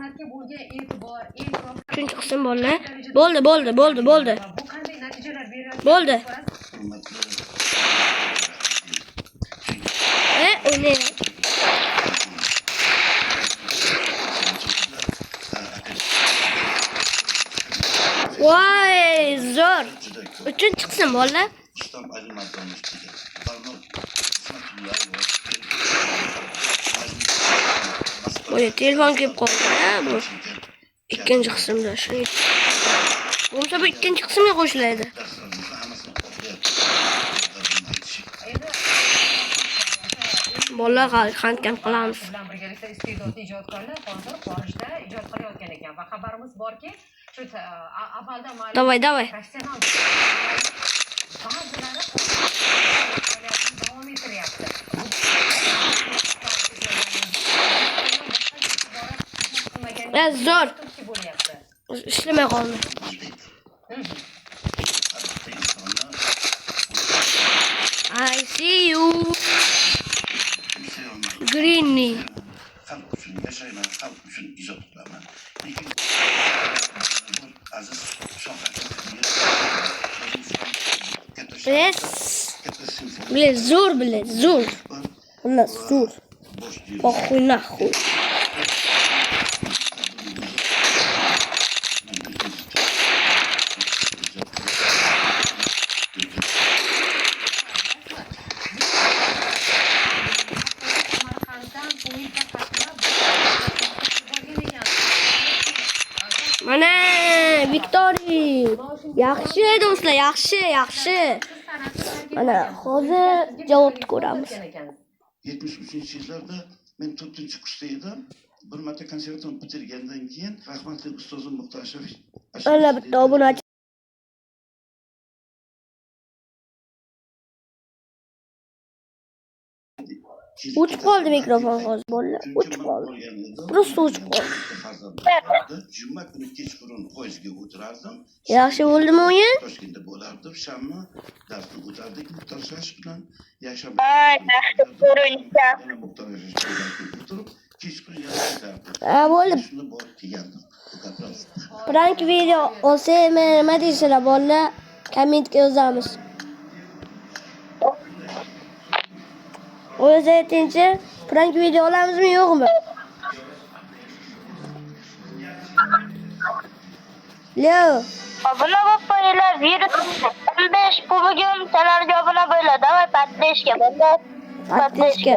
San'atga bo'lgan e'tibor, e'tirof Uchinchi qism bolalar. Bo'ldi, bo'ldi, bo'ldi, bo'ldi. Bu qanday natijalar beradi? Bo'ldi. O ne? Voy, zo'r. Uchinchi qism bolalar. Ustam alimardonov degan barmoq Voy, telefon kelib qoldi. Ha, bu ikkinchi qismda shuni. Bo'lmasa bu ikkinchi qismga qo'shiladi. Darslarimizni hammasini o'qiyapti. Bolalar qantkam qilamiz. Bilan birgalikda iste'dodli ijodkorlar hozir xorijda ijod qilayotgan ekan va xabarimiz borki, shu avvaldan ma'lum Давай, давай. Professional ba'zilari faoliyatini davom ettiryapti. Ya, zo'r. Turtki bo'lyapti. Ishlamay qoldi. I see you. Greeny. Xalq uchun yashayman, xalq uchun ijod qilaman. Lekin aziz shoh katta Yes. katta simfoniya Блин, zo'r, блин, zo'r. Xullas, zo'r. Bosh diyor. Похуй нахуй. Samarqanddan poyezdda qatnab borgan ekan. Mana Victory. Yaxshi do'stlar, yaxshi, yaxshi. Mana hozir javobni ko'ramiz. 73-yillarda men 4-kursda edim. Bir marta konservatoriya bitirgandan keyin rahmatli ustozim Muxtor Ashraf Mana bitta obunachi o'chib qoldi mikrofon hozir bolalar. O'chib qoldi. Просто o'chib qoldi. Juma kuni kechqurun poyezdga o'tirardim. Yaxshi bo'ldimi o'yin? Toshkentda bo'lardim. Shanba darsni o'tardik Muxtor Ashraf bilan. Yakshanba Ay, yaxshi ko'ringan. yana Muxtor Ashraf bilan o'tirib, kechqurun yana ketardim. Ha, bo'ldi. Shunda borib kelgandim. Bu gaplar Prank video olsaymi, nima deysizlar bolalar? Kommentga yozamiz. O'zi aytingchi, prank video olamizmi, yo'qmi? Leo, Obuna bo'lib qo'yinglar, virus 15 bu bugun kanalga obuna bo'linglar. Давай поддержка bo'ldi. Поддержка.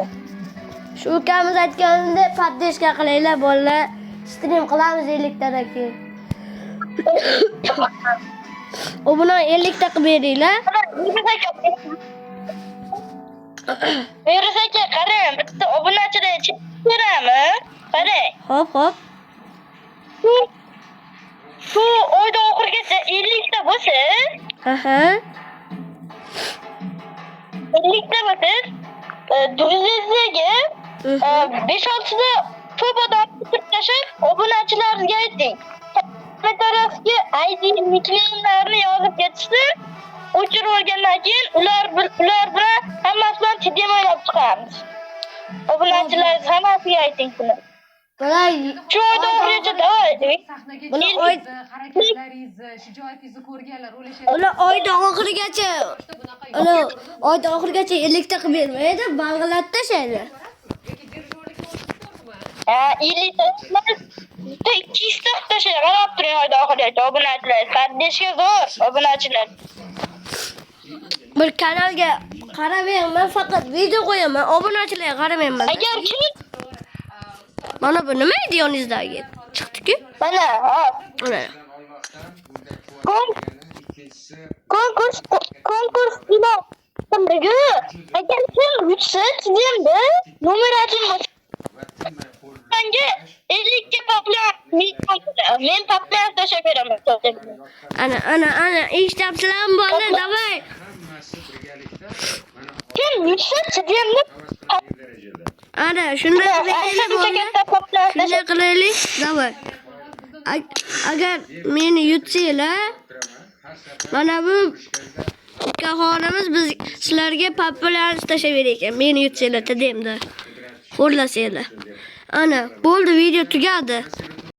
Shu ukamiz aytganidek поддержка qilinglar bolalar. Stream qilamiz 50 tadan keyin. Obuna 50 ta qilib beringlar. Virus aka. Virus aka, qarang, bitta obunachilar berami? Qarang. Hop, hop. Shu oyda oxirigacha 50 ta bo'lsa, Aha. 50 ta bo'lsa, druziyaga 5-6 ta ko'p odam bitirib tashlab, obunachilarimizga ayting. Kommentariyasiga ID nickname'larini yozib ketishsin. O'chirib olgandan keyin ular bilan hammasi bilan TDM o'ynab chiqamiz. Obunachilar hammasiga ayting buni. Bular Shu oyda oxirigacha давай. Sahnaga Buni chiqishingizni, harakatlaringizni, shijoatingizni ko'rganlar o'ylashadi. Ular oyda oxirigacha Bunaqa ular oyda oxirigacha 50 ta qilib bermaydi, bang'iladi tashlaydi. Yoki dirijorlikka o'tib to'rtmi? Ha, 50 ta emas, bitta 200 ta qilib tashlang. Qarab turing oyda oxirigacha obunachilar. Поддержка zo'r obunachilar. Bir kanalga qaramayman, faqat video qo'yaman, obunachilarga qaramayman. Agar kim Mana bu nima edi yoningizdagi? Chiqdi-ku. Mana, ha. Mana. Konkurs e'lon qildiku. Agar kim yutsa, TDMda nomer один bo'lsa, menga 50 ga poplar men poplar tashlab beraman. Ana, ana, ana, eshityapsizlarmi bolalar? Давай. Hammasi birgalikda mana Kim yutsa, TDMda havas darajada. Ana, shunday qilaylik ancha bolalar. Katta poplar Shunday qilaylik. Давай. Agar meni yutsanglar, Har safar mana bu ko'rishganda ukaxonimiz biz sizlarga populyar tashlab berar ekan. Meni yutsanglar TDMda. Xo'rlasanglar. Ana, bo'ldi, video tugadi.